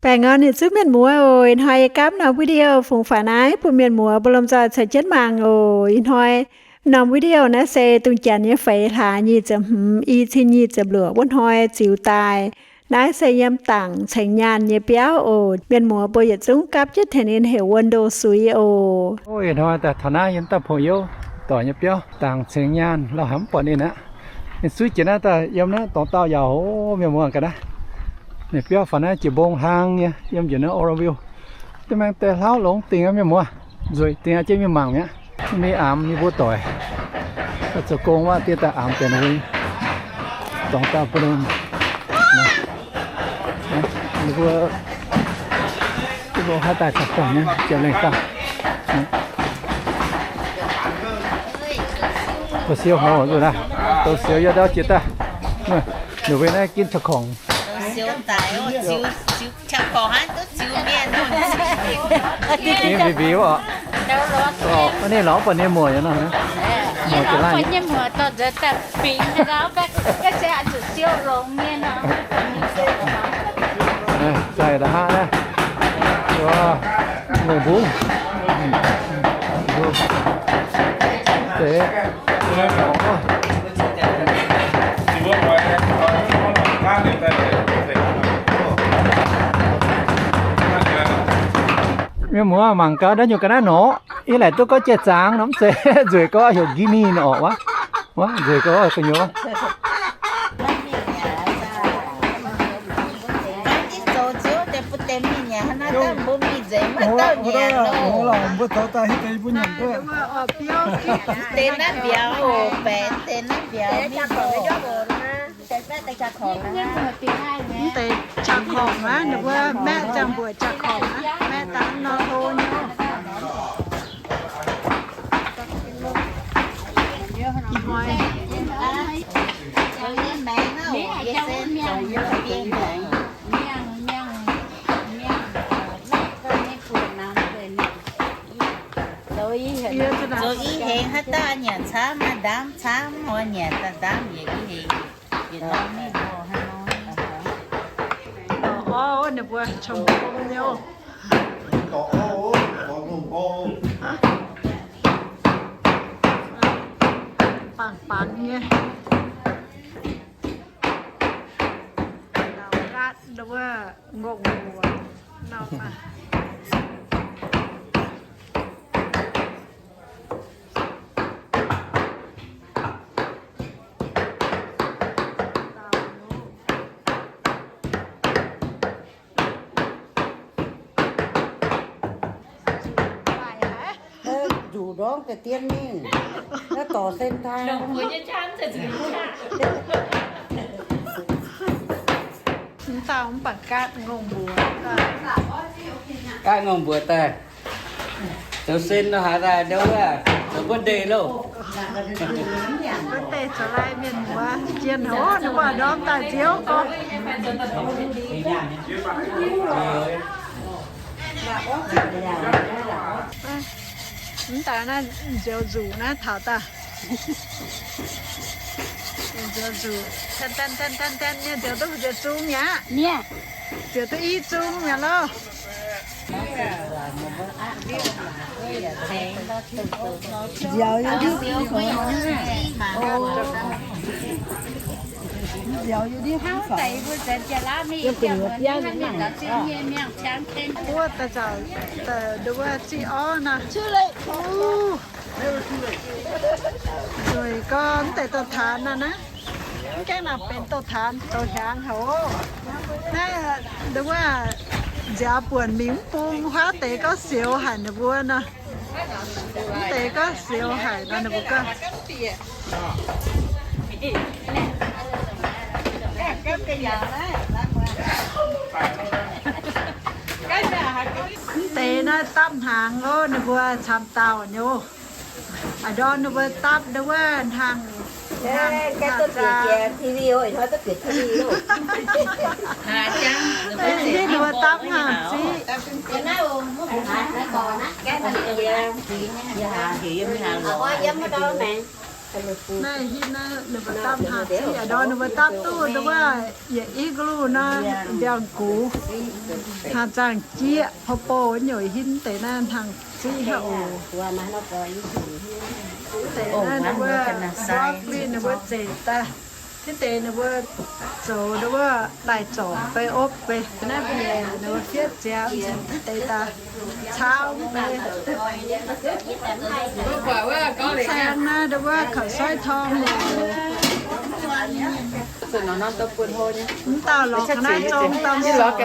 Baengh orn yietc zungv mienh muoz oc. Ih hnoi yie gapv norm video fungx faaux naaiv bun mienh muoz mbuo lomh nzoih caux jienv mangc oc. Ih hnoi norm video naaiv se dongh janx nyei feix hlaax nyic ziepc hmz, i cin nyic ziepc luoqc wuov hnoi ziux daaih. Naaiv se yiem Dangc Ceng Nyaanh nyei biauv oc. Mienh muoz mbuo yietc zungv gapv jienv tengx ninh heuc wuonh ndoh suiv oc. Ih hnoi daaih taux naaiv yiem daaih pong youv doic nyei biauv, Dangc Ceng Nyaanh, lauh haic mv buatc ninh aqv. Ninh suiv jiex naaiv daaih yiem naaiv dorngx dauh yaac oc, mienh muoz ga'naaiv. Ninh biauv faaux naaiv jiex mbong hlang nyei, yiem njiec naaiv Oroville. Da'maengx deix hlauv longx dingc aqv, mienh muoz. Nzueic dingc aqv, jienv mingh mangc mi'aqv. Mingh amx ninh mbuo doic. Zoux gong wuov diev daaih amx deix ninh mbuo. Dorngx dauh bun ninh mbuo, ninh mbuo haaix daaih caux dorngc nyei, ziepc lengh dauh. Douz siou hov nzuqc naaiv, douz siou yie ndau jiex daaih. Ninh mbuo naaiv ginv qaqv korngc. Ginv mbiv mbiv oc. Ninh lorz buatc ninh muoc nyei nor, muoc jiex laanh. Zaih da'haav naaiv. Ngongh mbungv. Deix. Mienh muoz mangc gaax, naaiv nyungc ga'naaiv norqc, yie laaic duqv gorngv jiex zaangc nor mv zeiz, nzueic gorngv heuc guinea nor orqc wuov. Wuov nzueic gorngv gu'nyuoz. Mbuo zoux daaih hitv deix mbuo nyanc duqv. Deix naaiv mbiauz oc, baeqc deix naaiv mbiauz. Mv deix qaqv korngc aqv, ninh mbuo maeqv ziangh mbuoqc qaqv korngc aqv, maeqv dangh nor hlo nyei. Ih hnoi zoux i hengx haaix dauh nyanc camv, ndaamv camv, oix nyanc daaih ndaamv yietc i hengx. Orv, ninh mbuo cong-mengh nyei oc. Bangc bangc nyei. Ndau nqaatv wuov ngongh mbuox nor maah. Nzuqc ndorm deix dien mingh, naaiv dorc sen tang. Mv dauh mv baac gaatv ngongh mbuox, gaatv ngongh mbuox daaih. Zoux sen nor haaix daaih ndau wuov, zoux birthday loh. Birthday zoux lai mienh muoz jien hov, ninh mbuo ndorm daaih nziouv gorngv. Mv daaih naaiv nzioux nzuqc naaiv taux daaih. Nzioux nzuqc, tan tan tan tan tan, mienh nzioux duqv nzioux zung mi'aqv. Nzioux duqv i zung mi'aqv loh. Nzioux yie ndiev, nzioux yie ndiev. Wuov daaih zaux deix wuov ziqv orv naaiv. Nzueic gorx, mv deix douz-taanx naaiv naaiv. Mv gaengh nangc benx douz-taanx zoux hiaangx haic oc. Naaiv ndau wuov nziaaux buonc mingh mv bung huaav deix gorngv sioux haic ninh mbuo nor. Mv deix gorngv sioux haic nor ninh mbuo gorngv. Mv deix naaiv dapv hnaangx oc, ninh mbuo camv dauh nyei oc. A'ndorm ninh mbuo dapv ndau wuov hnaangx, hnaangx zaang. Ninh mbuo dapv hnaangx ziqv. Naaiv hinh naaiv ninh mbuo dapv hnaangx ziqv, a'ndorm ninh mbuo dapv duqv ndau wuov yietc i ga'luh nor, mbiauz-gux, hnaangx zaangh jieqv, pou bou nyei hinh deix naaiv hnaangx ziqv haic oc. Deix naaiv ninh mbuo broccoli ninh mbuo zeix daaih, tiv deix ninh mbuo zoux ndau wuov daaih zorc bei opv bei, naaiv mbuo ninh mbuo fiev ziangx deix daaih cau bei. Caeng naaiv ndau wuov ข้าวซอยทอง oc. Mv dauh lorz ga'naaiv zong domh soc,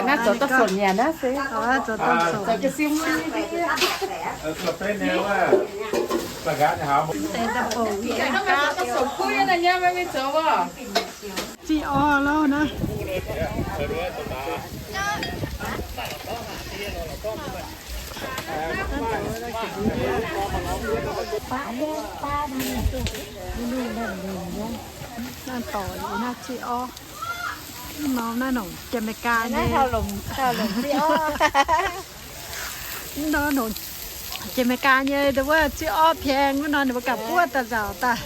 zoux domh soc. Mv deix daaih bouc mv gaengh gaatv. Ziqv orv lauh naaiv. Naaiv dorc liuz naaiv ziqv orv. Norm naaiv nongc Janx-Meigaa nyei. Nor nongc Janx-Meigaa nyei ndau wuov ziqv orv pieng wuov nor ninh mbuo gapv buov daaih nzauc daaih.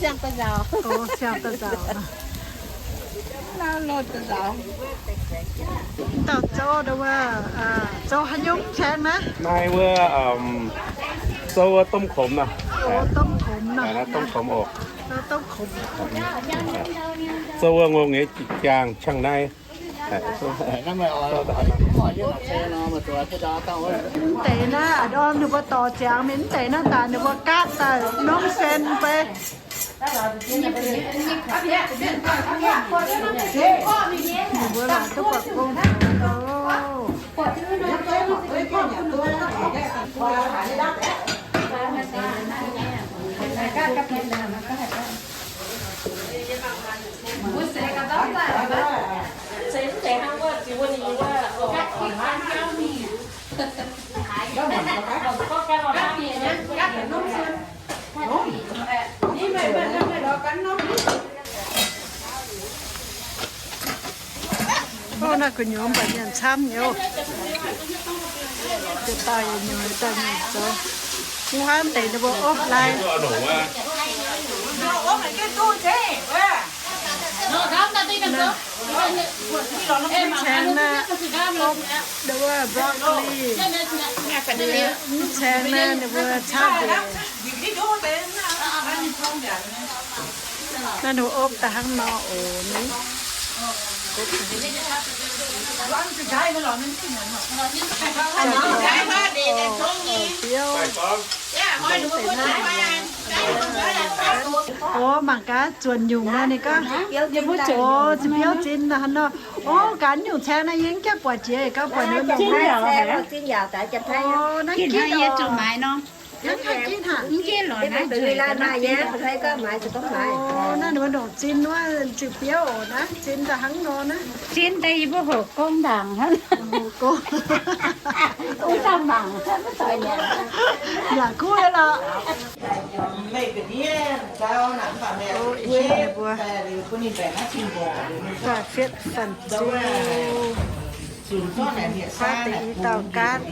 Siang daaih nzauc. Mv dauh zouv ndau wuov, zouv haaix nyungc caeng naaiv? Naaiv wuov zouv wuov domh komx nor. Domh komx nor. Domh komx oc. Domh komx. Zouv wuov ngongh nyei jangx qangx naaiv. Mv deix naaiv a'ndorm ninh mbuo dorh ziangx mingh, mv deix naaiv daaih ninh mbuo gaatv daaih nomv sen fai. Ninh mbuo laaix duqv buatc gong oc. Ov, naaiv gu'nyuoz mv baac mienh camv nyei oc. Yietc dauh yietc nyuoz, yietc dauh nyuoz zoux. Mv huaav deix ninh mbuo opv lai. Mv caeng naaiv, opv ndau wuov broccoli. Mv caeng naaiv ninh mbuo camv deix. Naaiv ninh opv daaih hnangv nor oc ni. Biouv. Ov, mangc gaax, zuonc nyungc naaiv ninh gorngv, ov, biouv zinh hnangv nor. Ov, gaax nyungc caeng naaiv yie mv gaengh buatc jiex, gauh buatc nyungc. Ov, naaiv gitv oc. Naaiv haih gitv haic. Ov, naaiv ninh mbuo ndongc zinh wuov ziqc biouv oc, naaiv zinh daaih hnangv nor naaiv. Zinh daaih yie mbuo hoqc gong ndaangc hnangv. Hoqc gong. Yaac kuv lorqc. Ov, ih hnoi ninh mbuo daaih fietv fanh ziu. Kuaaiv deix i dauh gaatv.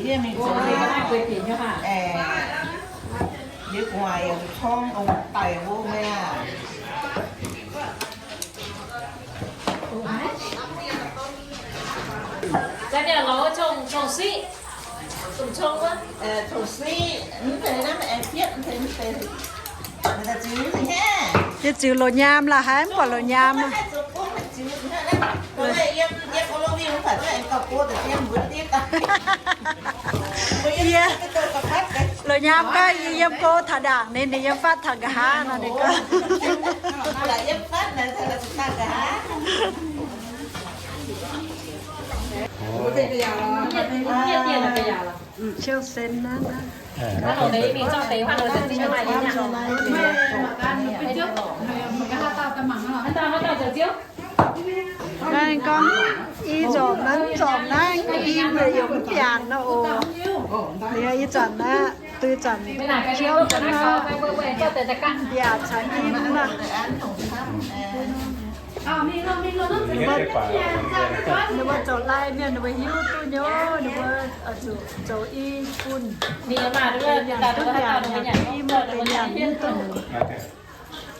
Yie ziux loz-nyaam la'haiz mv buatc loz-nyaam. Yie, loz-nyaam gorngv yie yiem go taux ndaangc ninh, ninh yiem fatv taux nqa'haav nor ninh gorngv. Ciouv sen naaiv. Naaiv gorngv i nzormc naaiv, nzormc naaiv i mv yaac mv bianc nor oc. Liuz ih zanc naaiv, dui zanc ciouv hnangv nor, mbiaauc caux i mv nor. Ninh mbuo zoux lai mienh ninh mbuo hiuv duqv nyei, ninh mbuo zuqc zoux i bunh. Ninh mbuo duqv nyanc, nyanc i mv benx nyanc mv duqv.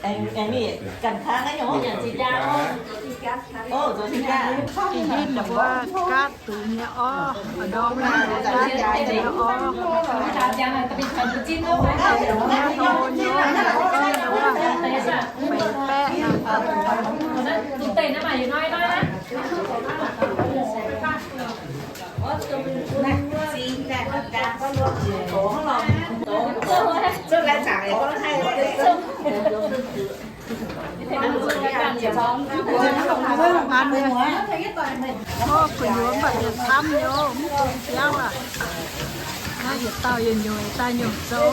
Ih hitv mbuo gaatv dungz nyei orv, ndorm nyei orv, baeqc baeqv naaic. Gu'nyuoz mv baac yietc camv nyei, mv bung biauv aac. Naaiv yietc dauh yietc nyungc daaih nyungc zoux.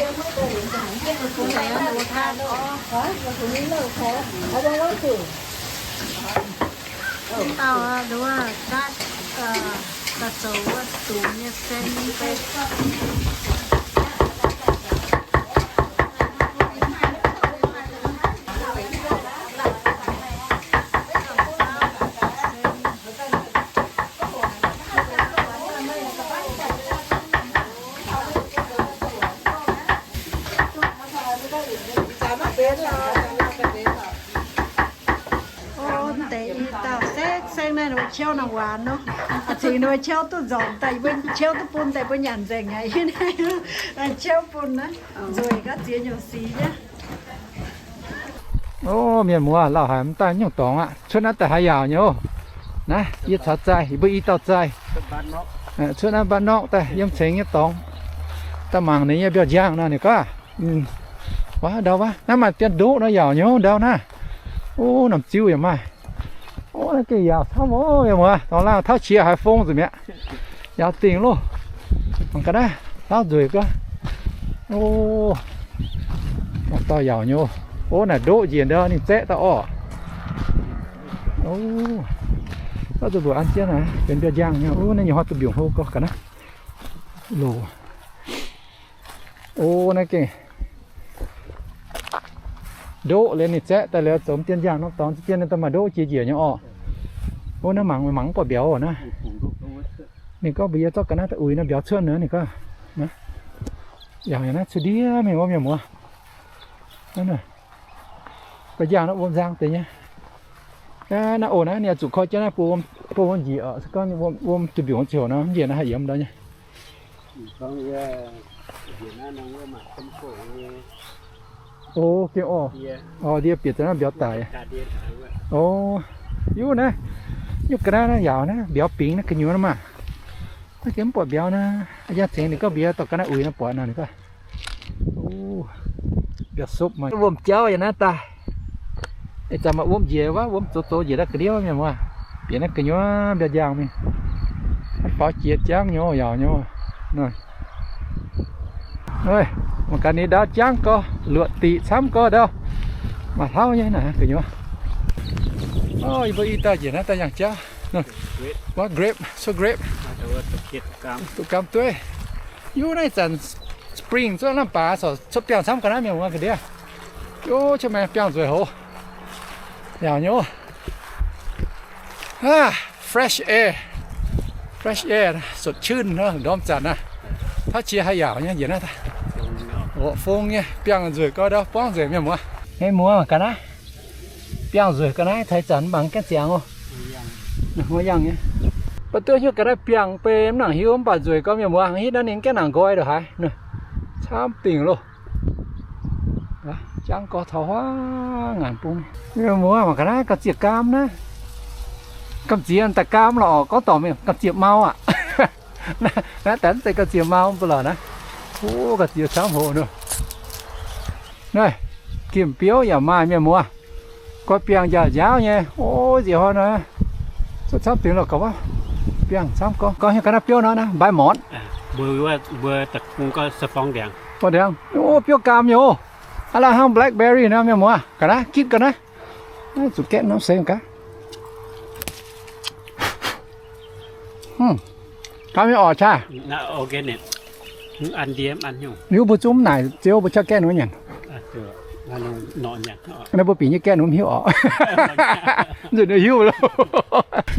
Dauh nduov gaatv, daaih zoux wuov dungz nyei sen bei. Ov, deix i dauh seng seng naaiv ninh mbuo qiouv nangc waanc nor. Cingx ninh mbuo qiouv duqv nzormc daaih, yie mbuo qiouv duqv bun daaih, mbuo nyanc nzengc aqv. Qiouv bun naaiv, nzueic gaax ziex nyungc sic nyei. Ov, mienh muoz, lauh haic, mv daaih nyungc dorngx aqv. Cuotv naaiv daaih haaix yaauc nyei oc. Naaiv yie caux zaih, yie mbuo i dauh zaih. Cuotv naaiv mbatv norqv daaih yiem cengx nyei dorngx. Daaih mangc ninh nyei mbiauz-njang nor, ninh gorngv, waac ndau waac, naaiv maaih dien ndoqv nor yaauc nyei ndau naaiv. Ov, norm ziuv yaac maaih. Ov, naaiv gengh yaauc camv oc, mienh muoz, dorngx laangh tauv qiex haiz fong nzunc mi'aqv. Yaauc dingc loh. Mangc gaax naaiv, hlauv nzueic gaax. Ov, dauh yaauc nyei. Ov, naaic ndoqv njiec ndau ninh zaeqv daaih orqc. Ov, zuqc mbuoqc an jienv naaic benx mbiauz-njang nyei. Ov, naaiv nyei hnoi duqv mbiungc hlo gau ga'naaiv. Loz. Ov, naaiv gengh ndoqv liuz ninh zaeqv daaih liuz zoux dien njang norm dorngx, dien ninh daaih maaih ndoqv jiex njiec nyei orqc. Ov, naaiv mangc mangc mv buatc mbiauz naaiv. Ninh gorngv mbuox yie zorqv ga'naaiv daaih uix naaiv mbiauz cuotv nor, ninh gorngv. Yangh naaiv cuotv ndiev mingh wuov, mienh muoz. Ga'nyaangh naaiv wuom nzang deix nyei. Naaiv oc, naaiv ninh zuqc koi jienv naaiv bun wuom njiec oc. Se gorngv wuom duqv mbiungc ziouc nor, mv njiec naaiv haih yiem ndau nyei. O, gengh orqc. Ndie bieqc daaih naaiv mbiauz daic. O, yuv naaiv, nyungc ga'naaiv naaiv yaauc naaiv mbiauz bingx naaiv gu'nyuoz maah. Naaiv gengh mv buatc mbiauz naaiv. A'jang cengx ninh gorngv mbuox yie dorh ga'naaiv uix naaiv buatc nor, ninh gorngv. Mbiauz-sopv maaih wuom-jauv yaac naaiv daaih. Ih zanc maaih wuom njiec wuov, wuom zoux zoux njiec naaiv ga'ndiev mienh muoz. Bieqc naaiv gu'nyuoz mbiauz-njang mingh. Naaiv faaux jiex jangv nyei, yaauc nyei. Mangc gaax ninh ndau jangv gorx, luoqc diqc camv gorx ndau. Maaih hlauv nyei naaic gu'nyuoz. Yie mbuo i dauh njiec naaiv daaih yangh jauv. Wuov grape, so grape. Duqv gaam dueiv. Yuv naaiv ih zanc spring cuotv lamh baaix corc cuotv biangh camv ga'naaiv mienh muoz ga'ndiev. Yuv cuotv maengx biangh nzueic hoz. Yaauc nyei. Fresh air, fresh air, สดชื่น nor, ndorm zanc naaiv. Tauv qiex haih yaauc nyei njiec naaiv daaih. Orqc, fong nyei, biangh nzueic gau ndau, buangv nzengc mienh muoz. Mienh muoz ga'naaiv, biangh nzueic ga'naaiv, taux ih zanc mv baac gaengh ziangx oc. Mbuo duqv hiuv ga'naaiv biangh beiv mv nangc hiuv mv baac nzueic gau mienh muoz, hitv naaiv ninh gaengh nangc nqoi ndongc haaix. Camv dingc loh. Jangv gorx taux huaav ngaanc bung. Mienh muoz mangc gaax naaiv gamh nzieqc gaam naaiv. Gamh nzieqc daaih gaam lorqc, gorngv dorngc mienh gamh nzieqc mau aqv. Naaiv daaih mv zeiz gamh nzieqc mau mv baac lorqc naaiv. O, gamh nzieqc camv hoc nor. Naaiv, gimh biouv yaac maaih mienh muoz. Gorx biangh njaaux njaaux nyei. O, nziex hnoi nor, cuotv camv dingc lorqc gorx wuov. Biangh camv gorx. Gorngv hiuv ga'naaiv biouv nor naaiv, mbaix mortc. Mbuo, mbuo deic-bung gorngv se forng ndiangx. Forng ndiangx. O, biouv gaam nyei oc. Aav la'hnangv blackberry nor mienh muoz. Ga'naaiv gitv ga'naaiv. Zuqc gaeqv norm seix gaax. Gaam nyei orqc, caa. Hiuv mbuo zungv mv naaic ziouv mbuo qaqv gaeqv nor nyanc. Naaiv mbuo bieqc nyei gaeqv nor mv hiuv orqc. Nzunc nor hiuv loh.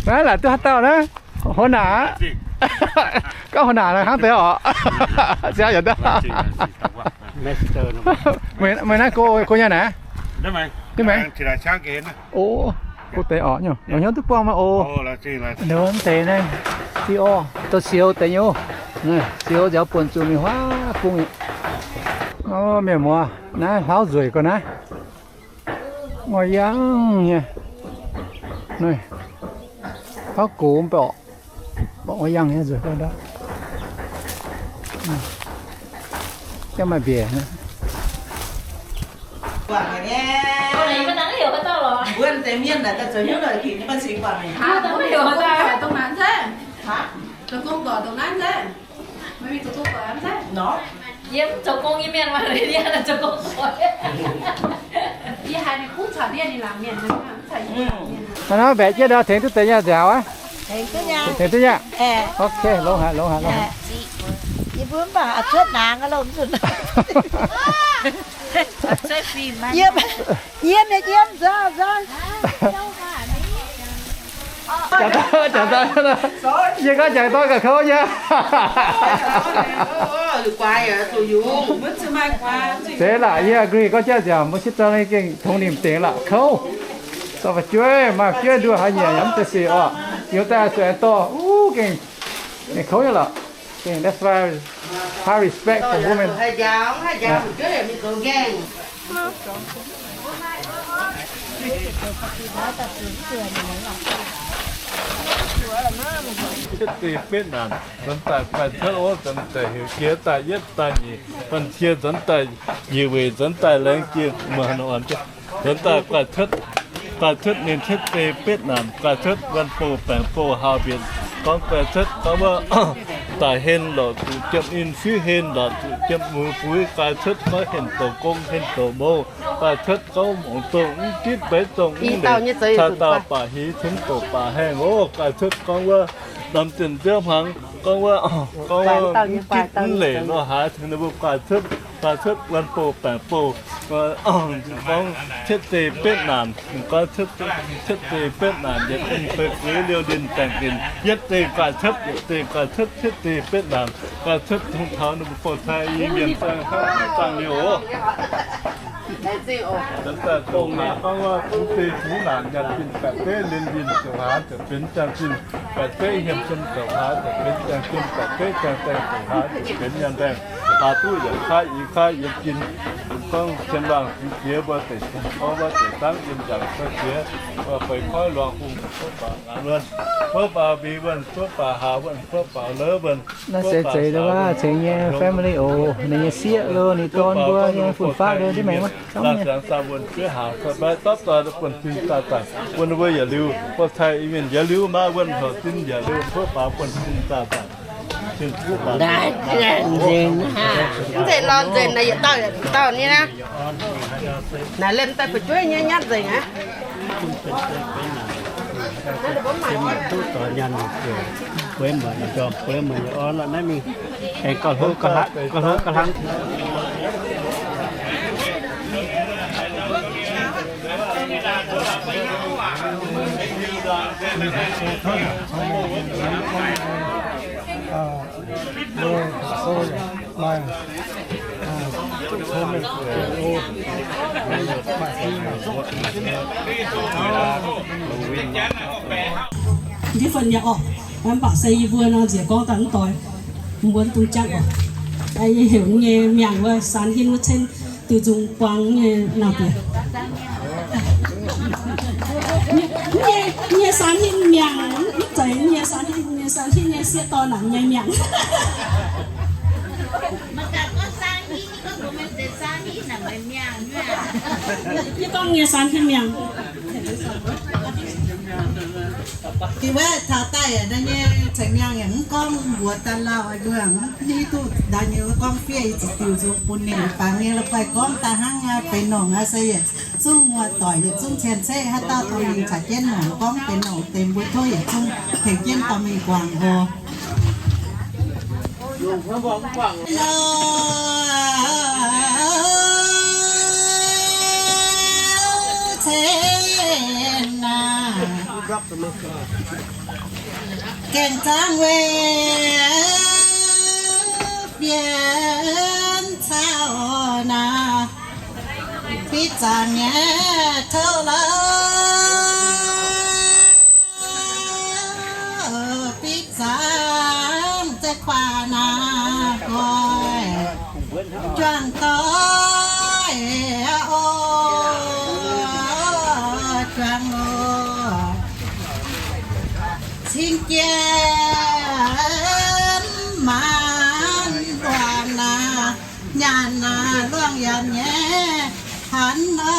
Naaiv laaic duqv haaix dauh naaiv? Hov naaic aqv. Gorngv hov naaic naaic hnangv deix orqc. Ziangx yaac ndau. Meih naaiv go, go nyanc naaic? Duqv maengx? O, kuv deix orqc nyei. Longc hnyouv duqv buangh maah o. Ninh mv deix naaiv, di orv, douz siou deix nyei. Siou nziaaux buonc zuqc mingh huaav bung. O, mienh muoz, naaiv hlauv nzueic ga'naaiv. Ngoi yangh nyei. Hlauv gox mv baac orqc. Mborqv wuov yangh nyei nzueic ga'ndauv. Jangv maaih mbiec. Hnangv naaiv mbaeqc jienv ndau tengx duqv deix nyaah nziaaux aqv. Tengx duqv nyaah. Ok, longx haic, longx haic, longx haic. Yie mbuo mv baac cuotv naang aqv lomh nzunc. Yiem nyei yiem nzangv nzangv. Yie gorngv jangx dorn ga'kouv nyei. Zeiz laatc yie agree gorngv jaav nziaauc mbuo sieqv dorn gengh tongx nimc dingc laatc kouv. Dorh fu'jueiv maaih fu'jueiv nduoh haaix nyungc yaac mv deix sic orqc. Yie daaih sueih dorh, uh, gengh, gengh kouv nyei lorqc. Gengh, that's why high respect for women. Cietv deix betv naanc, nzuonx daaih guaix cuotv ov, nzuonx daaih heuc jiex daaih yietv daaih nyic, banh cie nzuonx daaih nyic weic, nzuonx daaih laengz jiex muonc haaix nor, nzuonx daaih guaix cuotv, guaix cuotv ninh cietv deix betv naanc, guaix cuotv wuonh bouh baengc bouh haaux mbienc, gorngv guaix cuotv gorngv wuov daic hlen lorqc zuqc jiem in, fiuv hlen lorqc zuqc jiem mueiz buix, guaix cuotv gorngv hlen douc gong hlen douc mouh, guaix cuotv gorngv mangc dongh mv gitv mbeix dongh mv leic, caa dauh baac hiz cunv douc baac haengh oc. Guaix cuotv gorngv wuov norm zienh nziouv hmuangx gorngv wuov, gorngv wuov mv gitv mv leic nor haaix tengx ninh mbuo guaix cuotv, guaix cuotv wuonh bouh baengc bouh, gorngv cietv deix betv naanc, gorngv cietv deix betv naanc yietc in fei gueix liouh linh baengc linh, yietv deix guaix cuotv, yietv deix guaix cuotv, cietv deix betv naanc guaix cuotv, tongx taux ninh mbuo bouh cai Iu-Mienh zaangh liouh oc. Nzuonx daaih dongh naaic gorngv wuov bungx deix bungx naanc nyanc zinh baeqc beiv linh linh ziouc hlaax ziouc benx ziangh zinh, baeqc beiv hmien cien ziouc hlaax ziouc benx ziangh zinh, baeqc beiv ziangh baengh ziouc hlaax ziouc benx nyanc baengh, hlaax duqv yaac kaav i kaav yiem zinh. Gorngv cien laangh fingx jiex mbuo deic, gorngv mbuo deic dangv yiem yangh cuotv jiex, mbuo feix koiv luangh hungh, mbuo baac ngaanc wuonh, mbuo baac mbeix wuonh, mbuo baac haaz wuonh, mbuo baac lov wuonh. Naaiv se zeiz wuov cengx nyei family oc. Ninh nyei sieqv lo, ninh dorn mbuo nyei fun-faqv lo, ndiev maengx wuov, laanh ziangx zaah wuonh, jueiv haaz cuotv maiv dapv doix buonv-sin zaah zaanc, wuonh mbuo yietc liuz, bouh cai Iu-Mienh yietc liuz, maiv wuonh houc zinh yietc liuz, mbuo baac buonv-sin zaah zaanc. Mv zeiz lorh nzengc naaic, yietc dauh yietc dauh nyei naaiv. Naaic liemh daaih fu'jueiv nyei nyatv nzengc aqv. Ndiev fun yaac orqc, mv baac se yie mbuo nor nziex gorngv daaih mv doix, mbuo mv dungx jangv oc. Yie heuc nyei miangc wuov saan hin wuov cen, diuh nzung buang nyei naamh diex. Nyei, nyei saan hin miangh, mv zeiz nyei saan hin, nyei saan hin nyei sieqv dorn naaic nyei miangh. Yie gorngv nyei saan hin miangh. Wuov taux daaih yaac naaiv nyei ceng miangh yaac mv gorngv mbuox daaih lauh, yaac mv hiuv duqv naaiv nyei gorngv fiev i ziqc diuh nzung bun ninh. Bangc nyei la'guaih gorngv daaih hnangv benx nongc aqv se yaac zungv muoz-doic yietc zungv cien-ceqv haaix dauh dorh mingh caux jienv nongc gorngv benx nongc deix mbuo tov yietc zungv tengx jienv dorh mingh guangc oc. Gaengh zaangv weic fienx caux naaic, fih zaangc nyei Kuaaiv naaiv nqoi juangc doic, o, juangc loh, cingx jienv maanc luangc naaiv, nyanc naaiv luangc yaac nyei hanc, o,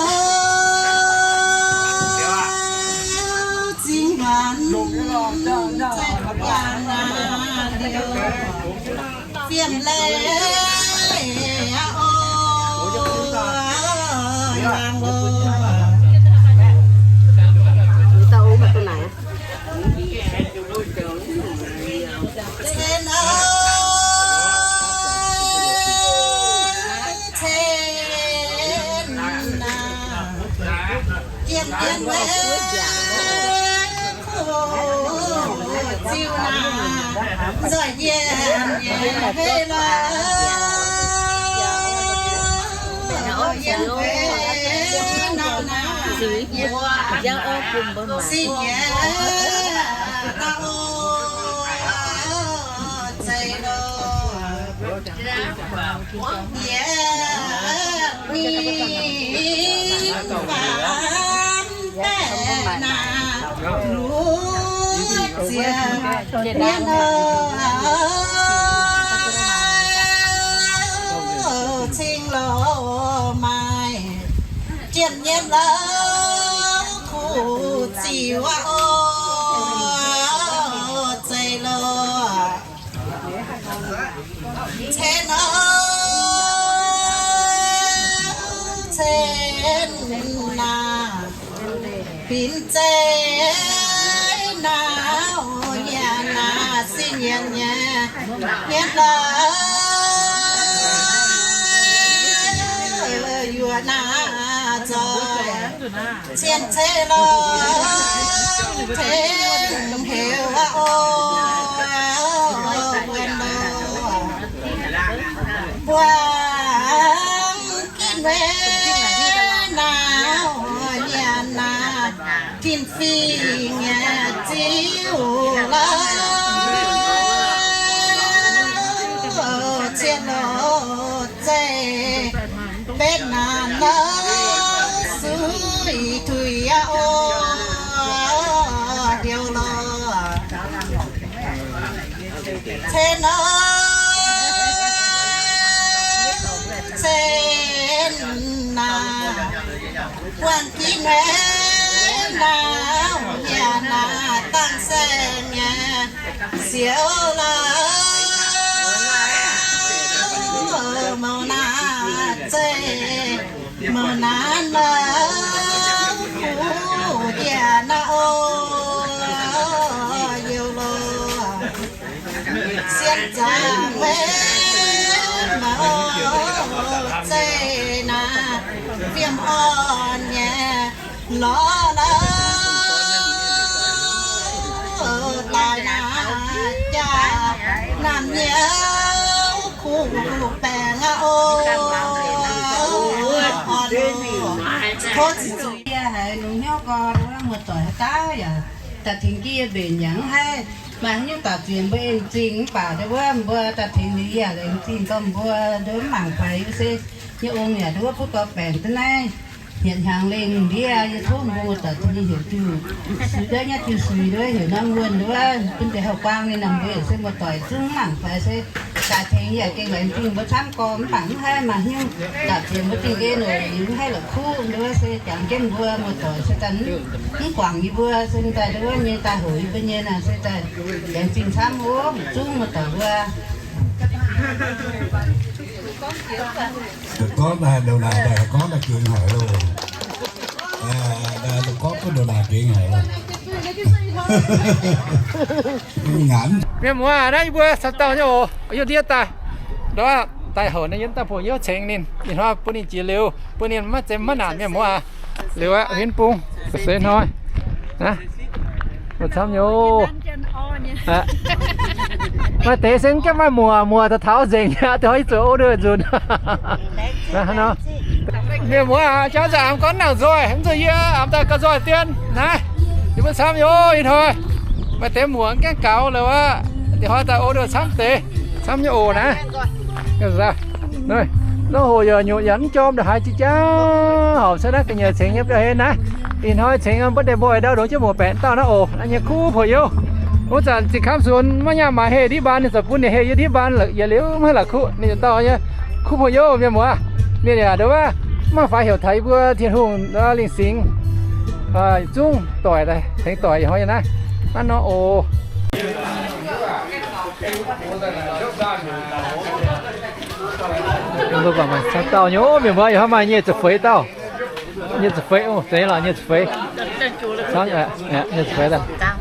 cingx hanc zaeqv yangh naaiv liuz, fiem leiz aqv, o, yangh loh. Cen aac, cen naaic, jiem mienh maiv kuv ziux naaic, nzoih yienh nyei hei lorqc. Yiem fei nor naaic, sin nyei daaih o, zeiz loh. Yie mingh faam baeqc naaic, luv ziex mienh oc, cing loh maaih jiem mienh la'kuqv ziux aqv o, zeiz loh. Cen aac, cen naaic, binc zeiv naaic, yie naaic sin yienx nyei hmien lorqc, yuoqc naaic zoih cien ceix lorqc, tengx heuc aqv o, wuonh lorqc. Buangh ginv maiv naaic, yie naaic tin-fingx nyei ziux lorqc, cien loh zeiv. Betv naanc lorqc, suiv tuix aqv o, heuc lorqc. Cen aac, cen naaic, buangh ginv maiv naaic, yie naaic dangh saeng nyei siouc lorqc, mouc naanc zeiv, mouc naanc lorqc, kuv njiec naaic o, youc lorqc. Sienx zaangc maiv maaih o, zeiv naaic fiem orn nyei lorqc lorqc, daaih naaic jaax naamh nyouz kuv baengc aqv o, orn o. Tov ziqc zuiz yie haiz lungh hnyouv gorn wuov muoz-doic haaix dauh yaac daaih tengx jienv yie mbenc yaac mv haih maaih haaix nyungc daux ziex mbuo en zingh mv baac ndau wuov mbuo daaih tengx liuz yie aengx zingh gorngv mbuo ndau wuov mv mangc faix se nyei ong yaac ndau wuov butv gau baengc duqv naaiv hietc hnyangx lengh ndiev yie tov mbuo muoz-doic tengx nyei heuc diuh suix ndau nyei diuh suix ndau wuov heuc norm wuonh ndau wuov bun deix hauv-guaang ninh naaic mbuo yaac se muoz-doic zungv mv mangc faix se daaih tengx yie yaac gengh laengz zingh mbuo camv gorx mv baac mv haih maaih haaix nyungc daux ziex mbuo dingh en oc, yie mv haih la'kuqv ndau wuov se jangx jienv mbuo muoz-doic se daaih mv guangc yie mbuo se daaih ndau wuov nyei daaih hoc yie mbuo nyei naaic se daaih laengz zingh camv oc, zungv muoz-doic mbuo. Gorngv naaic ndongc naaic, gorngv naaic gengh haic loh. Gorngv duqv ndongc naaic gengh haic loh. Mienh muoz, naaiv yie mbuo caux dauh nyei oc, yie ndiev daaih, ndau daaih houc naaiv yie daaih puoqv hnyouv cengx ninh, ih hnoi bun ninh jiex liuz, bun ninh maiv zeiz maiv naanc mienh muoz aqv. Liuz aqv, huin bung, se hnoi camv nyei. Maaih deix se mv gaengh maaih muoc, muoc taux taux nzengc aqv, deix hnoi zuqc o nzunc. Mienh muoz, jauv nzangc gorngv nangc nzoih, mv zuqc yie, mv daaih gauh nzoih dien naaiv. Yie mbuo camv nyei, ih hnoi maaih deix muoc mv gaengh gaux lorqc aqv. Ih hnoi daaih oc, camv deix, camv nyei oc naaiv. Norm hoc yaac nyutc yaac mv jorm ndongc haaix, jiex jauv horpc cuotv naaiv ga'nyiec cengx nyei biauv-hlen naaiv. Ih hnoi cengx mbuo deix mbuo ndau ndongc jienv muoc baeqc dauh naaiv oc, naaiv nyei kuv puoc youh. Wuov zanc Zinh Kamv Sunx maiv nyaanh maaiz heh ndiev mbaan, ninh zoux bun ninh heh yiem ndiev mbaan, yietc liuz maiv la'kuqv, ninh zoux dauh nyei kuv puoc youh mienh muoz. Mienh yaac nduov wuov, mv maaih faix heuc taux yie mbuo Tin-Hungh lingh singx zungv doic, tengx doic ih hnoi naaiv, naaiv nor oc. Camv dauh nyei mienh muoz, ih hnoi maaih nyic ziepc feix dauh. Nyic ziepc feix, zeiz lorqc, nyic ziepc feix. Nyic ziepc feix daaih.